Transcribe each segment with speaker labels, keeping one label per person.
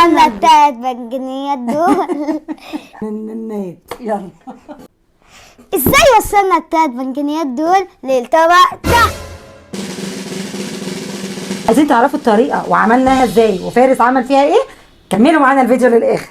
Speaker 1: وصلنا التلات بنجنيات دول؟
Speaker 2: يلا.
Speaker 1: ازاي وصلنا التلات بنجنيات دول للطبق ده؟
Speaker 2: عايزين تعرفوا الطريقة وعملناها ازاي وفارس عمل فيها ايه؟ كملوا معانا الفيديو للاخر.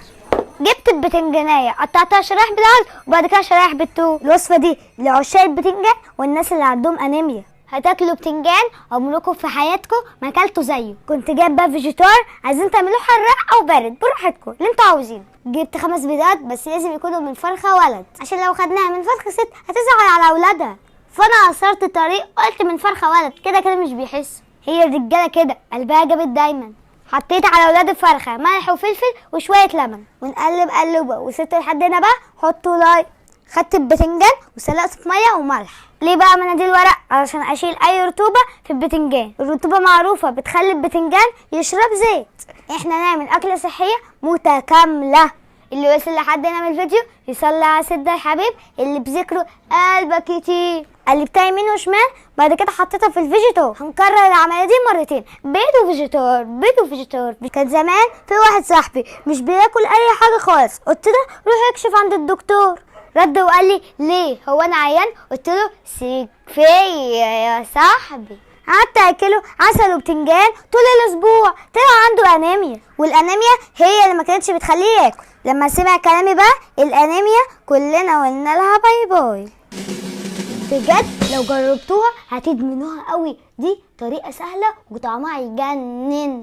Speaker 1: جبت البتنجانية قطعتها شرايح بالعرض وبعد كده شرايح بالطول. الوصفة دي لعشاق البتنجان والناس اللي عندهم انيميا. هتاكلوا بتنجان عمركم في حياتكم ما اكلتوا زيه. كنت جايب بقى فيجيتار، عايزين تعملوه حراق او بارد براحتكم اللي انتوا عاوزينه. جبت 5 بيضات بس لازم يكونوا من فرخة ولد، عشان لو خدناها من فرخة ست هتزعل على اولادها. فانا قصرت الطريق قلت من فرخة ولد، كده كده مش بيحسوا. هي الرجالة كده قلبها جابت دايما. حطيت على اولاد الفرخه ملح وفلفل وشوية لبن ونقلب قلوبه. وصلت لحد هنا بقى حطوا like. خدت البتنجان وسلقته في مية وملح. ليه بقى مناديل ورق؟ علشان اشيل اي رطوبة في البتنجان. الرطوبة معروفة بتخلي البتنجان يشرب زيت. احنا نعمل اكله صحية متكاملة. اللي وصل لحد هنا من الفيديو يصلي على سيدنا الحبيب اللي بذكره قلبك كتير. قلبتها يمين وشمال، بعد كده حطيتها في الفيجيتار. هنكرر العملية دي مرتين، بيض وفيجيتار بيض وفيجيتار. كان زمان في واحد صاحبي مش بياكل اي حاجة خالص، قلت له روح اكشف عند الدكتور. رد وقال لي ليه هو انا عيان؟ قلت له سيك فيا يا صاحبي. قعدت اكله عسل وبتنجان طول الاسبوع، طلع عنده انيميا، والانيميا هي اللي ما كانتش بتخليه ياكل. لما سمع كلامي بقى الانيميا كلنا قلنا لها bye bye. بجد لو جربتوها هتدمنوها قوي، دي طريقه سهلة وطعمها يجنن.